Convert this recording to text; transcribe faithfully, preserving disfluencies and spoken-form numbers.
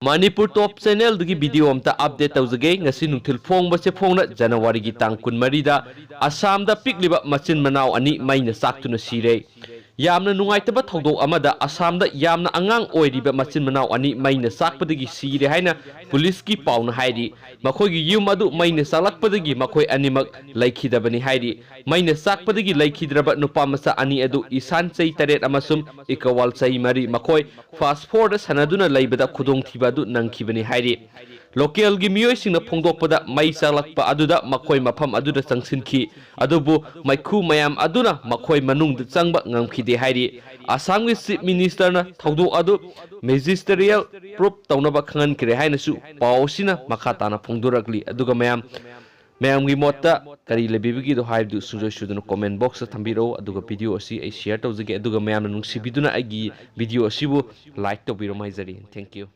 ꯃꯅꯤꯄꯨꯔ ꯇꯣꯞ ꯆꯦꯅꯦꯜꯗꯒꯤ video ꯑꯝꯇ update ꯇꯧꯖꯒꯦ꯫ ꯉꯁꯤ ꯅꯨꯡꯊꯤꯜ ꯐꯣꯡꯕꯁꯦ ꯐꯣꯡꯅ ꯖꯅꯋꯥꯔꯤꯒꯤ ꯇꯥꯡ ꯀꯨꯟꯃꯔꯤꯗ ꯑꯁꯥꯝꯗ ꯄꯤꯛꯂꯤꯕ ꯃꯆꯤꯟ ꯃꯅꯥꯎ ꯑꯅꯤ ꯃꯩꯅ ꯆꯥꯛꯇꯨꯅ ꯁꯤꯔꯦ꯫ ꯌꯥꯝꯅ ꯅꯨꯡꯉꯥꯏꯇꯕ ꯊꯧꯗꯣꯛ ꯑꯃꯗ ꯑꯁꯥꯝꯗ ꯌꯥꯝꯅ ꯑꯉꯥꯡ ꯑꯣꯏꯔꯤꯕ ꯃꯆꯤꯟ ꯃꯅꯥꯎ ꯑꯅꯤ ꯃꯩꯅ ꯆꯥꯛꯄꯗꯒꯤ ꯁꯤꯔꯦ ꯍꯥꯏꯅ ꯄꯨꯂꯤꯁꯀꯤ ꯄꯥꯎꯅ ꯍꯥꯏꯔꯤ꯫ ꯃꯈꯣꯏꯒꯤ ꯌꯨꯝ ꯑꯗꯨ ꯃꯩꯅ ꯆꯥꯛꯂꯛꯄꯗꯒꯤ ꯃꯈꯣꯏ ꯑꯅꯤꯃꯛ ꯂꯩꯈꯤꯗꯕꯅꯤ ꯍꯥꯏꯔꯤ꯫ ꯃꯩꯅ ꯆꯥꯛꯄꯗꯒꯤ ꯂꯩꯈꯤꯗ꯭ꯔꯕ ꯅꯨꯄꯥ ꯃꯆꯥ ꯑꯅꯤ ꯑꯗꯨ ꯏꯁꯥꯟ ꯆꯍꯤ ꯇꯔꯦꯠ ꯑꯃꯁꯨꯡ ꯏꯀꯋꯥꯜ ꯆꯍꯤ ꯃꯔꯤ, ꯃꯈꯣꯏ ꯐꯥꯁ ꯐꯣꯔꯗ ꯁꯥꯟꯅꯗꯨꯅ ꯂꯩꯕꯗ ꯈꯨꯗꯣꯡꯊꯤꯕ ꯑꯗꯨ ꯅꯪꯈꯤꯕꯅꯤ ꯍꯥꯏꯔꯤ꯫ ꯂꯣꯀꯦꯜꯒꯤ ꯃꯤꯑꯣꯏꯁꯤꯡꯅ ꯐꯣꯡꯗꯣꯛꯄꯗ, ꯃꯩ ꯆꯥꯛꯂꯛꯄ ꯑꯗꯨꯗ ꯃꯈꯣꯏ ꯃꯐꯝ ꯑꯗꯨꯗ ꯆꯪꯁꯤꯟꯈꯤ, ꯑꯗꯨꯕꯨ ꯃꯩꯈꯨ ꯃꯌꯥꯝ ꯑꯗꯨꯅ ꯃꯈꯣꯏ ꯃꯅꯨꯡꯗ ꯆꯪꯕ ꯉꯝꯈꯤꯗꯦ ꯍꯥꯏꯔꯤ꯫ ꯑꯁꯥꯝꯒꯤ ꯆꯤꯐ ꯃꯤꯅꯤꯁꯇꯔꯅ ꯊꯧꯗꯣꯛ ꯑꯗꯨ ꯃꯦꯖꯤꯁꯇꯔꯤꯌꯦꯜ ꯄ꯭ꯔꯨꯐ ꯇꯧꯅꯕ ꯈꯪꯍꯟꯈ꯭ꯔꯦ ꯍꯥꯏꯅꯁꯨ ꯄꯥꯎ ꯑꯁꯤꯅ ꯃꯈꯥ ꯇꯥꯅ ꯐꯣꯡꯗꯣꯔꯛꯂꯤ꯫ ꯑꯗꯨꯒ ꯃꯌꯥꯝ, ꯃꯌꯥꯝꯒꯤ ꯃꯣꯠꯇ ꯀꯔꯤ ꯂꯩꯕꯤꯕꯒꯦꯗꯣ ꯍꯥꯏꯕꯗꯨ ꯁꯨꯡꯁꯣꯏ ꯁꯣꯏꯗꯅ ꯀꯣꯃꯦꯟ ꯕꯣꯛꯁꯇ ꯊꯝꯕꯤꯔꯛꯎ꯫ ꯑꯗꯨꯒ ꯚꯤꯗꯤꯑꯣ ꯑꯁꯤ ꯑꯩ ꯁꯤꯌꯔ ꯇꯧꯖꯒꯦ꯫ ꯑꯗꯨꯒ ꯃꯌꯥꯝꯅ ꯅꯨꯡꯁꯤꯕꯤꯗꯨꯅ ꯑꯩꯒꯤ ꯚꯤꯗꯤꯑꯣ ꯑꯁꯤꯕꯨ ꯂꯥꯏꯛ ꯇꯧꯕꯤꯔꯝꯃꯨ ꯍꯥꯏꯖꯔꯤ꯫ Thank you꯫